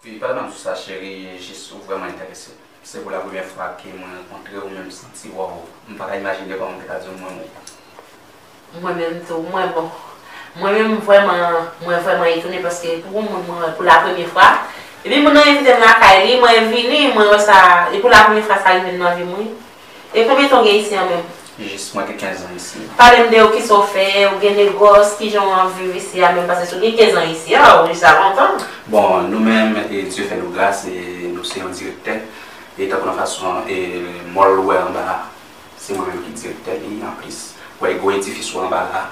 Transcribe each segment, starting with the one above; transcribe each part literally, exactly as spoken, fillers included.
Wi, pandan m ap di w sa, cheri, jis ou vrèman enterese. Se pou la premyè fwa ke mwen rankontre w, men m santi, waw, m pa ka imajine kòman m te ka di w mwen wi. Mwen menm tou, mwen bon. Mwen menm, vrèman, mwen vrèman etone paske pou yon moun mwen wè pou la premyè fwa. Epi moun nan envite m lakay li, mwen vini, mwen wè sa, e pou la premyè fwa sa rive m nan vi m wi. E konbyen tan w gen isi an menm? Jis mwen gen kenz an isi. Pale m de ou, kisa w fè, ou gen negòs, kijan w ap viv isi a menm, paske si w gen kenz an isi a, ou deja lontan. Bon, nou menm, e, Dye fè nou gras, e nou se yon direktè. E tankou nan fason, e, mòl ou wè anba a, se mwen menm ki direktè li, anplis. Ou wè gwo edifis ou anba la,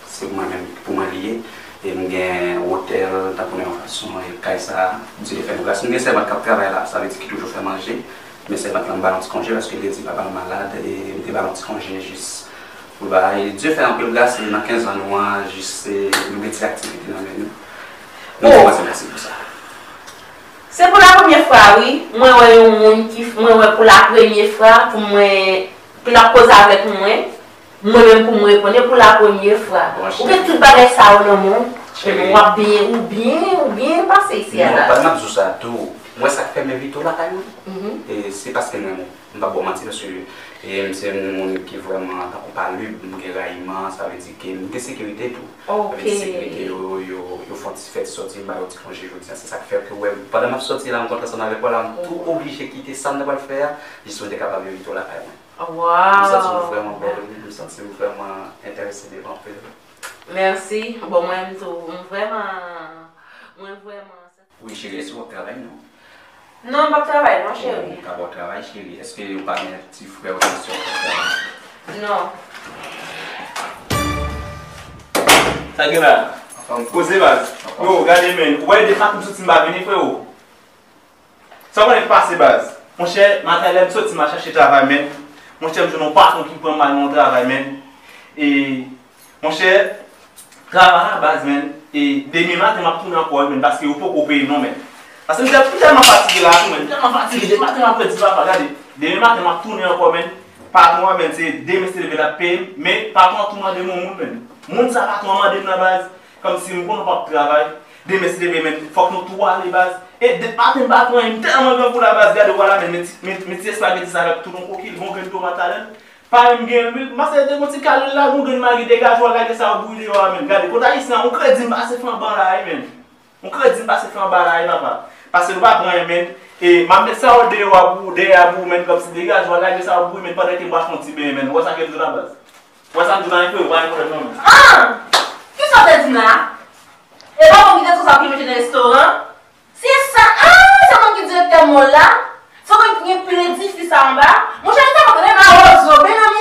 se mwen menm, pou mwen li ye. E m gen otèl, tankou nan yon fason, e kay sa, Dye te fè nou gras. M gen sèvant k ap travay la, sa vle di ki toujou fè manje. Men sèvant lan m ba l yon ti konje, paske l te di papa l malad, e m te ba l yon ti konje jis pou l bay. Dye fè anpil gras, e nan kenz an nou an, jis, e, nou gen ti aktivite nan men nou. Nou di Bondye mèsi pou sa. Se pou la premyè fwa, wi. Mwen wè yon moun ki, mwen wè pou la premyè fwa, pou mwen, pou l ap koze avèk mwen. Mwen menm pou mwen reponn, e pou la premyè fwa. Bon, cheri. Ou gen tout bagay sa yo nan men w. Cheri. W ap byen, ou byen, ou byen pase isi a la. Non, pandan m ap di w sa tou, mwen sa k fè m envite w lakay mwen. Mhm. E se paske m renmen w. M p ap ba w manti, paske, e, m se yon moun ki vrèman tankou palib, m gen rayiman, sa vle di ke m gen sekirite tou. Ok. Sa vle di sekirite yo, yo, yo fè yon ti, fè ti sòti, m ba yo ti konje jodi a. Se sa k fè ke w wè m, pandan m ap sòti la, m kontre ansanm avèk ou la, m tou oblije kite sa m ta pral fè a, jis pou m te kapab envite w lakay mwen. Wow. M santi m vrèman bèl, wi. M santi m vrèman enterese devan anpil. Mèsi. Bon, mwen menm tou, m vrèman, mwen vrèman. Wi, cheri, èske w ap travay, non? Non, m p ap travay, non, cheri. Ou ka pa w travay, cheri. Èske ou pa gen ti frè ou ti sè k ap travay? Non. Sa gen la? Anfòm. Koze baz. Anfòm. Yo, gade, men. Ou wè, depi maten m soti, m pa vini, freo. Sa w konnen k pase, baz? Monchè, maten lè m soti, m al chache travay, men. Monchè, m jwenn yon patwon ki pran m al nan yon travay, men. E, monchè, travay la, baz, men. E, demen maten, m ap tounen ankò, men, paske yo poko peye m, non, men. Paske m tèl-, m tèlman fatige la, tou, men. M tèlman fatige, demen maten, m ap redi, papa, gade. Demen maten, m ap tounen ankò, men. Patwon an, men, se demen se leve l ap peye m, men patwon an tou mande m yon moun, men. Moun sa patwon an mande m nan, baz. Kòmsi m konnen w p ap travay. Demen se leve, men fòk nou tou ale, baz. E depi maten m pa pran anyen, m tèlman grangou la, baz, gade w la, men, men ti, men, men ti espageti sa avèk tout yon kokil, gon grenn tomat ladann. Pa menm gen lwil, m panse te gon ti kal lwil la, gon grenn magi, degaje w al lage sa yo bouyi deyò a, men. Gade, kot ayisyen an, yon kredi m pase fè anba la, wi, men. Yon kredi m pase fè anba la, wi, papa. Pase nou pa pran anyen, men. E m ap met sa yo deyò a pou, dèyè a pou ou, men, kòmsi degaje w al lage sa yo bouyi, men, pandan ke m pral fè yon ti benyen, men. Ou wè sa ke m di w la, baz? Wè sa m di w la, enpe, ou pa gen pwoblèm non, men. Ah! Kisa w te di m la? E pa mwen ki te di w sa pou manje nan restoran? Se sa, ah, se mwen ki direktè mòl la? Se mwen ki gen pil edifis sa anba? Monchè, li tèlman tande mawozo, men nan